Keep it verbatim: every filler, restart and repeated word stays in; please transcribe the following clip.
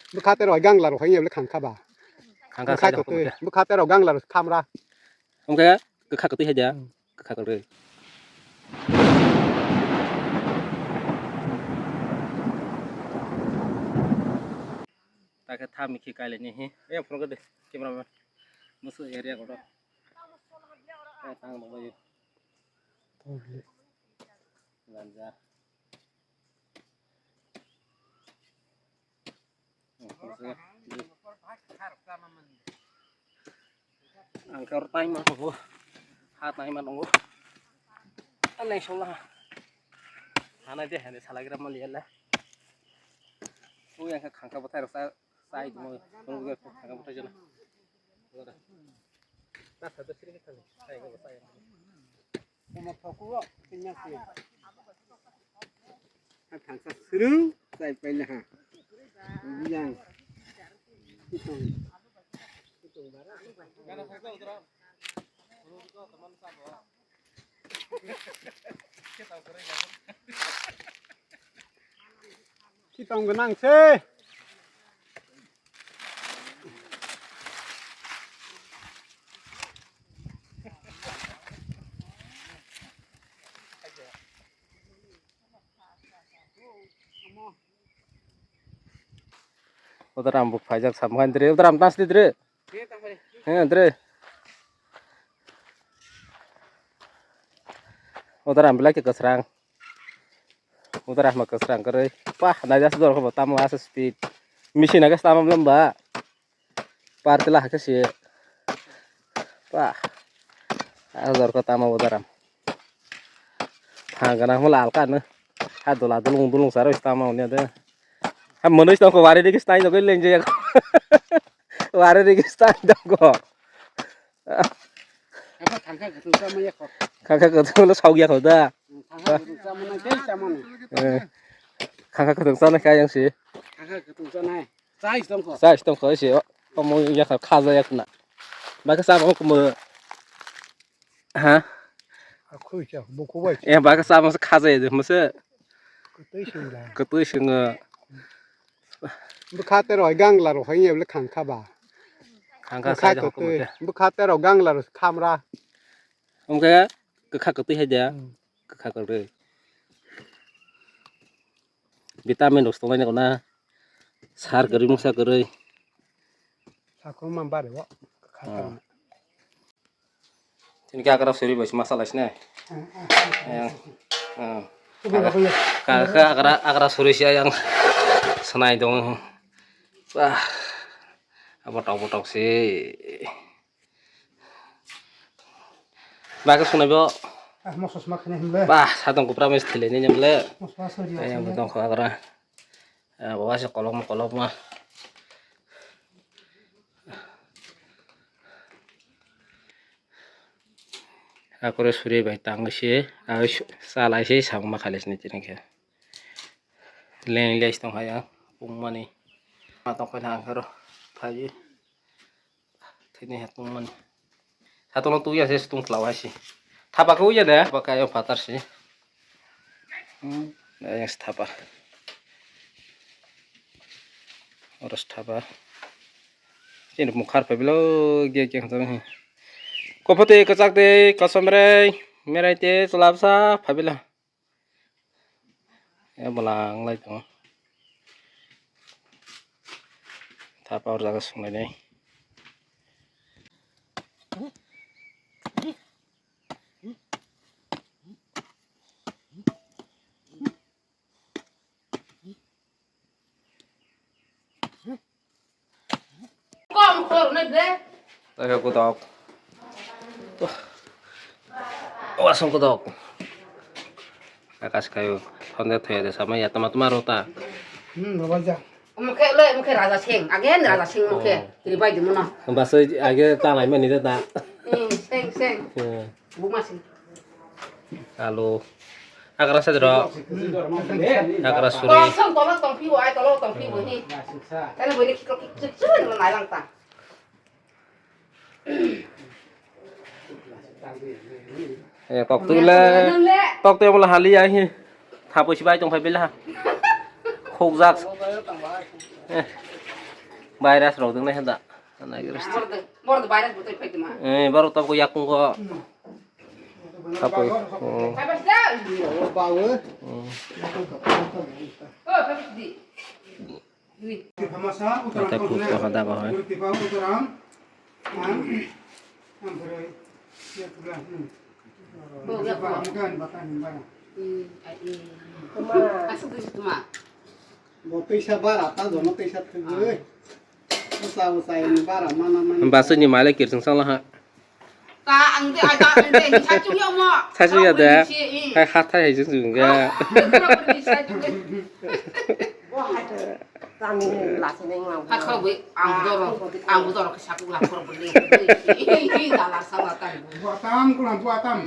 Bwkha tei roi gangla rok hai ya bole khangkha ba. Khangkha bwkha sai rok kwtwi, bwkha tei rok gangla rok khamra. Wngkhe kwkha kwtwi hai da. Kwkha kwtwi. Ta khe tha mikhi kai le ni hi. E phone ko de camera man. Musu area ko do. E tang bo yo. Ganja. Ang khe oro taima tongo, ha taima tongo. Ang nai sola hanai de, hanai salai gra mali yala. Ui ang khe khangkha bwthai rok chai tongmo, khangkha bwthai jana. Tasa de siri khe thani, chai khe bo chai. Omo thokuo, tingya si. Ha thangsa suru, chai paina ha. Yang. Kitong. Kitong bara. Kitong gwnang se. Udaram bo phaijak samkha dre, udaram tas di dre. He dre. Udaram belai khe kwsrang. Udaram ma kwsrang kwrwi. Pah, naija se dor khe bo tamo asa speed. Machine age tamo lamba. Par tila hakhe se. Pah. Asa dor khe tamo udaram. Thang gana mo lal kan. Ha dola dulung dulung saro tamo ne de. Ha mwnwi tongkho wari digi stai dogoi lenje. Wari digi stai dogoi. Abo thangkha kwthwng chamani yakho. Khangkha kwthwng no sauk yakho da. Thangkha kwthwng chamani tei chamani. Eh. Khangkha kwthwng chana kha yang si. Thangkha kwthwng chanai. Chai tongkho. Chai tongkho si. Omo yakha khaja yakna. Bakhe chama kumo. Ha? Akhui cha, bukhu bai. Eh, bakhe chama khaja ya mase. Kwtwi singla. Kwtwi singo. Bwkha tei roi gangla rok hai ya bole khangkha ba. Khangkha bwkha sai da kwtwi, hukumu te. Bwkha tei rok gangla rok khamra. Wngkhe kwkha kwtwi hai da. Hmm. Kwkha kwtwi. Vitamin rok tongnai nangkho na. Sar kwrwi mungsa kwrwi. Sakho ma bare o. Kwkha kwtwi. Tini khe akra suri bai se masa lai sini. Yang, ah, ka, ka akra, akra suri se yang senai dong. Wah, botok botok se. Ba ke sunai bo. Ah, moso sma khani himle. Bah, satong kupra mes thile ni nyemle. Moso sma suri. Yang betul kho akra. Ah, bawa se kolom kolom ma. Akore suri bai tangwi se, ah, su-, salai se, samung ma khailai sini tini khe. Leng leng tong hai ang, pung mani. Ma tong khe na ang khe ro, phai. Tini he pung mani. Satong no tuya se, tung tlau hai se. Thapa khe uya de, thapa khe ayang phatar se. Hmm, ayang se thapa. Oro se thapa. Chini mung khar phaibilo, giya giya khe. Kophoti kwchak de, kosom rei, merai te, chwla bwsa phaibilo. E bwlang lai tongo. Thapa oro jaga swnglai nai. Kom khor nai bre. Taikha kutok. Wasung kutok. Akas kayo. Honde thoya de sama ya tama tama rota. Hmm, babaja. Mukhe le, mukhe Raja Singh. Again Raja Singh mukhe. Oh. Tini bai di muna. Bas age ta lai mani de ta. Hmm, seng, seng. Hmm. Buma sing. Alo. Akra sa dro. Akra suri. Kosong tolo tongpi bo, ai tolo tongpi bo hi. Tani bo ni kikro kikro kikro ni nai lang ta. Eh, tok tu le. Tok tu le hali ai hi. Thapo si bai tong phai bela. Khok jak. Eh. Virus rok ding nai hada. Nai virus. Bordo, bordo virus botoi phai tuma. Eh, borok tabuk yakung go. Tapoi. Oh. Virus da. Bawo. Hmm. Oh, virus di. Ui. Ata kuk ko hada ba hoi. Bo teisa bara ta jono teisa thwgwi. Usa usa ini bara mana mana. Basini male kirsing sala ha. Ta ang de ai ta ang de sachung yo mo. Sachung ya de. Hai hathai hai jung jung ga. Bo hai. Tani lasi neng lang. Hakho bui ang doro ang doro ke sapu la kor bui. Dalar sala ta. Buatam kulang buatam.